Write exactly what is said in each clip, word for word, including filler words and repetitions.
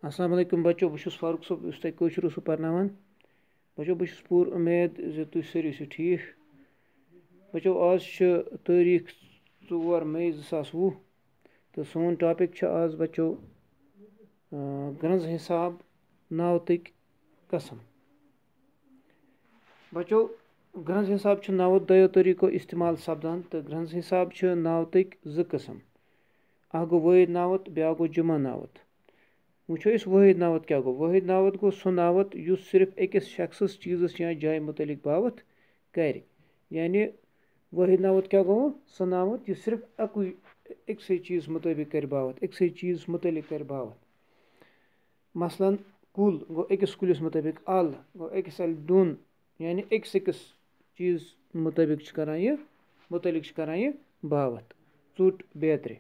السلام علیکم بچو، بہٕ چھُس فاروق صٲب، یُس تۄہہِ کٲشُر اوسُو پرناوان۔ بچو، بہٕ چھُس پوٗرٕ اُمید زِ تُہۍ سٲری ٲسِو ٹھیٖک۔ بچو، آز چھِ تٲریٖخ ژور مئی زٕ ساس وُہ، تہٕ سون ٹاپِک چھُ آز، بچو، آ، گرٛنٛز حساب ناوتٕکۍ قسم۔ بچو، گرٛنٛز حساب چھُ ناوت دۄیو طریٖقو استعمال سپدان، تہٕ گرٛنٛز حساب چھِ ناوتٕکۍ زٕ قسم۔ اکھ گوٚو وٲحد ناوت، بیٛاکھ گوٚو جمع ناوت۔ وٕچھو أسۍ وٲحد ناوت کیٛاہ گوٚو۔ وٲحد ناوت گوٚو سُہ ناوت یُس صرف أکِس شخصس، چیٖزس یا جایہِ مُتعلق باوت کرِ۔ یعنی وٲحد ناوت کیٛاہ گوٚو؟ سُہ ناوت یُس صرف اَکُے، أکسٕے چیٖز مُطٲبِق کرِ باوت، أکسٕے چیٖز مُتعلق کرِ باوت۔ مثلاً کُل گوٚو أکِس کُلِس مُطٲبِق، ال گوٚو أکِس الہِ ڈوٗن، یعنی أکِس أکِس چیٖز مُطٲبِق چھِ کران یہِ، مُتعلق چھِ کران یہِ باوت۔ ژوٚٹ بیترِ،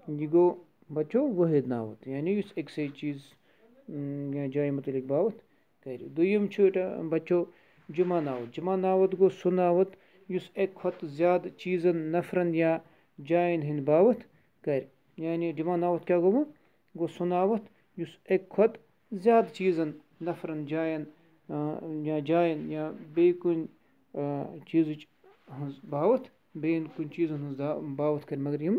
یہِ گوٚو بچو وٲحد ناوت، یعنی یُس أکسٕے چیٖز، اۭں، یا جایہِ مُتعلق باوت کرِ۔ دوٚیِم چھُ ٹ-، بچو جمع ناوت۔ جمع ناوت گوٚو سُہ ناوت یُس اَکہِ کھۄتہٕ زیادٕ چیٖزن، نفرن یا جاین ہٕنٛدۍ باوت کرِ۔ یعنی جمع ناوت کیٛاہ گوٚو؟ گوٚو سُہ ناوت یُس اَکہِ کھۄتہٕ زیادٕ چیٖزن، نفرن، جاین، آ، یا جاین یا بیٚیہِ کُنہِ، آ، چیٖزٕچ ہٕنٛز باوتھ، بیٚیہِ کُنہِ چیٖزن ہٕنٛز دا-، باوتھ کرِ، مگر یِم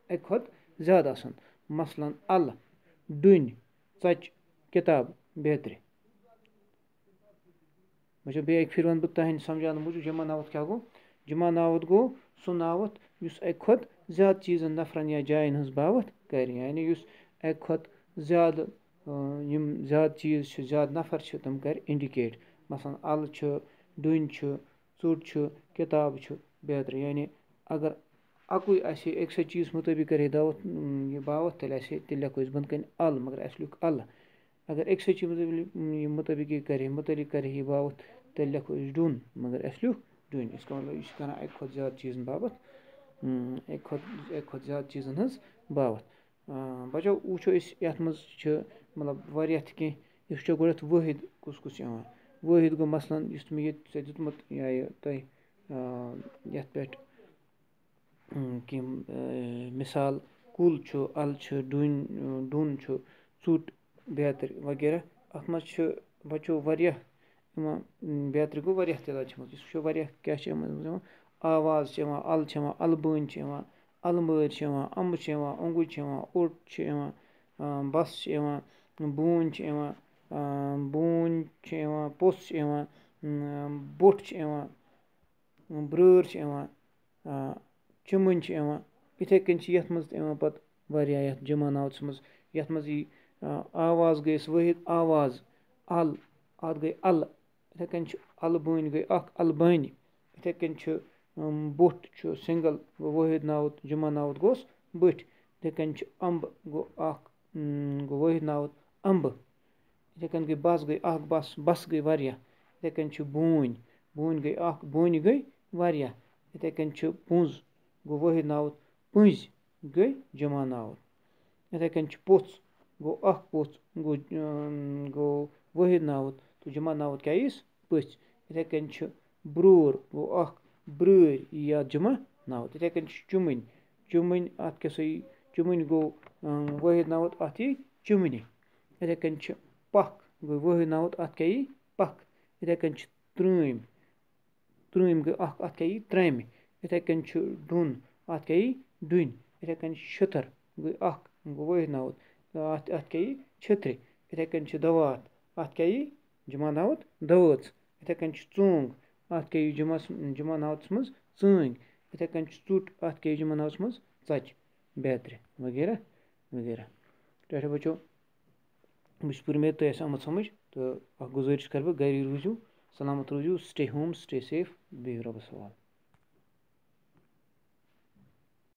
اَکہِ کھۄتہٕ زیادٕ آسن۔ مثلاً الہٕ، ڈوٗنۍ، ژۄچہِ، کِتاب بیترِ۔ وٕچھو، بیٚیہِ اَکہِ پھِرِ وَنہٕ بہٕ تُہٕنٛدِ سَمجھاونہٕ موٗجوٗب، جمع ناوت کیٛاہ گوٚو؟ جمع ناوت گوٚو سُہ ناوت یُس اَکہِ کھۄتہٕ زیادٕ چیٖزن، نفرن یا جاین ہٕنٛز باوتھ کرِ، یعنی یُس اَکہِ کھۄتہٕ زیادٕ، اۭں، یِم زیادٕ چیٖز چھِ، زیادٕ نفر چھِ، تِم کرِ indicate۔ مثلاً اَلہٕ چھُ، ڈوٗنۍ چھُ، ژوٚٹ چھُ، کِتاب چھُ، بیترِ۔ یعنی اگر اَکُے آسہِ ہے، أکسٕے چیٖز مُطٲبِق کرِ ہے دعوت، اۭں، یہِ باوتھ، تیٚلہِ آسہِ ہے، تیٚلہِ لیکھو أسۍ بۄنہٕ کَنہِ اَل، مگر اَسہِ لیوٗکھ اَلہٕ۔ اگر أکسٕے چیٖز مُطٲبِق، یہِ مُطٲبِق یہِ کرِ، مُتعلق کرِ یہِ باوتھ، تیٚلہِ لیکھو أسۍ ڈوٗن، مگر اَسہِ لیوٗکھ ڈوٗنۍ۔ یِتھ کٔنۍ مطلب، یہِ چھُ کران اَکہِ کھۄتہٕ زیادٕ چیٖزن باوتھ، اۭں، اَکہِ کھۄتہٕ، اَکہِ کھۄتہٕ زیادٕ چیٖزن ہٕنٛز باوتھ۔ آ، بچو، وٕچھو أسۍ، یَتھ منٛز چھِ، مطلب، واریاہ تہِ کینٛہہ۔ أسۍ وٕچھو گۄڈٕنٮ۪تھ وٲحد کُس کُس چھُ یِوان۔ وٲحد گوٚو، مثلاً، یُس مےٚ ییٚتہِ ژےٚ دیُتمُت، یا یہِ تۄہہِ، آ، یَتھ پٮ۪ٹھ، اۭں، کینٛہہ، اۭں، مثال، کُل چھُ، اَل چھُ، ڈوٗنۍ، اۭں، ڈوٗن چھُ، ژوٚٹ، بیترِ وغیرہ۔ اَتھ منٛز چھِ، بچو، واریاہ یِوان، اۭں، بیترِ گوٚو واریاہ تعداد چھِ یِمَن۔ أسۍ وٕچھو واریاہ کیٛاہ چھِ یِمَن منٛز یِوان۔ آواز چھِ یِوان، اَل چھِ یِوان، اَلہٕ بٲنۍ چھِ یِوان، اَلہٕ مٲرۍ چھِ یِوان، اَمبہٕ چھِ یِوان، اوٚنٛگُج چھِ یِوان، اوٚٹ چھِ یِوان، اۭں، بَس چھِ یِوان، بوٗنۍ چھِ یِوان، اۭں، بوٗنۍ چھِ یِوان، پوٚژھ چھِ یِوان، اۭں، بوٚٹھ چھِ یِوان، برٛٲر چھِ یِوان، آ، چِمٕنۍ چھِ یِوان۔ یِتھَے کٔنۍ چھِ یَتھ منٛز تہِ یِوان پَتہٕ واریاہ، یَتھ جمع ناوتَس منٛز، یَتھ منٛز یی، آ، آواز گٔیَس وٲحد، آواز، اَل، اَتھ گٔے اَلہٕ۔ یِتھَے کٔنۍ چھِ اَلہٕ بٲنۍ گٔے اَکھ، اَلہٕ بٲنہِ۔ یِتھَے کٔنۍ چھِ، اَم، بوٚٹھ چھُ single، گوٚو وٲحد ناوُت، جمع ناوُت گوٚوس بٔٹھۍ۔ یِتھَے کٔنۍ چھِ اَمبہٕ، گوٚو اَکھ، اَم، گوٚو وٲحد ناوُت اَمبہٕ۔ یِتھَے کٔنۍ گٔے بَس، گٔے اَکھ بَس، بَس گٔے واریاہ۔ یِتھَے کٔنۍ چھِ بوٗنۍ، بوٗنۍ گٔے اَکھ، بوٗنہِ گٔے واریاہ۔ یِتھَے کٔنۍ چھِ پُنٛز، گوٚو وٲحد ناوُت، پٔنٛزۍ گٔے جمع ناوُت۔ یِتھَے کٔنۍ چھِ پوٚژھ، گوٚو اَکھ پوٚژھ، گوٚو، اۭں، گوٚو وٲحد ناوُت، تہٕ جمع ناوُت کیٛاہ یِیَس؟ پٔژھۍ۔ یِتھَے کٔنۍ چھِ برٛور، گوٚو اَکھ، برٛٲرۍ یِیہِ یَتھ جمع ناوُت۔ یِتھَے کٔنۍ چھِ چُمٕنۍ، چُمٕنۍ، اَتھ کیٛاہ سا یی؟ چُمٕنۍ گوٚو، اۭں، وٲحد ناوُت، اَتھ یی چُمنہِ۔ یِتھَے کٔنۍ چھِ پَکھ، گوٚو وٲحد ناوُت، اَتھ کیٛاہ یی؟ پَکھ۔ یِتھَے کٔنۍ چھِ ترٛٲمۍ، ترٛٲمۍ گٔے اَکھ، اَتھ کیٛاہ یی؟ ترٛامہِ۔ یِتھَے کٔنۍ چھُ ڈوٚن، اَتھ کیٛاہ یی؟ ڈوٚنۍ۔ یِتھَے کٔنۍ چھِ چھٔتٕر، گٔے اَکھ، گوٚو وٲحد ناوُت، اَتھ، اَتھ کیٛاہ یی؟ چھٔترِ۔ یِتھَے کٔنۍ چھِ دَوات، اَتھ کیٛاہ یی؟ جمع ناوُت، دَوٲژ۔ یِتھَے کٔنۍ چھِ ژونٛگ، اَتھ کیٛاہ یی جمعس، جمع ناوتَس منٛز؟ ژٲنٛگۍ۔ یِتھَے کٔنۍ چھِ ژوٚٹ، اَتھ کیٛاہ یی جمع ناوتَس منٛز؟ ژۄچہِ، بیترِ وغیرہ وغیرہ۔ ٹاٹھے بچو، بہٕ چھُس پوٗرٕ اُمید تۄہہِ آسہِ آمُت سمجھ، تہٕ اکھ گُزٲرِش کرٕ بہٕ، گرِ روٗزِو، سلامت روٗزِو، stay home, stay safe، بِہِو رۄبَس حوالہٕ۔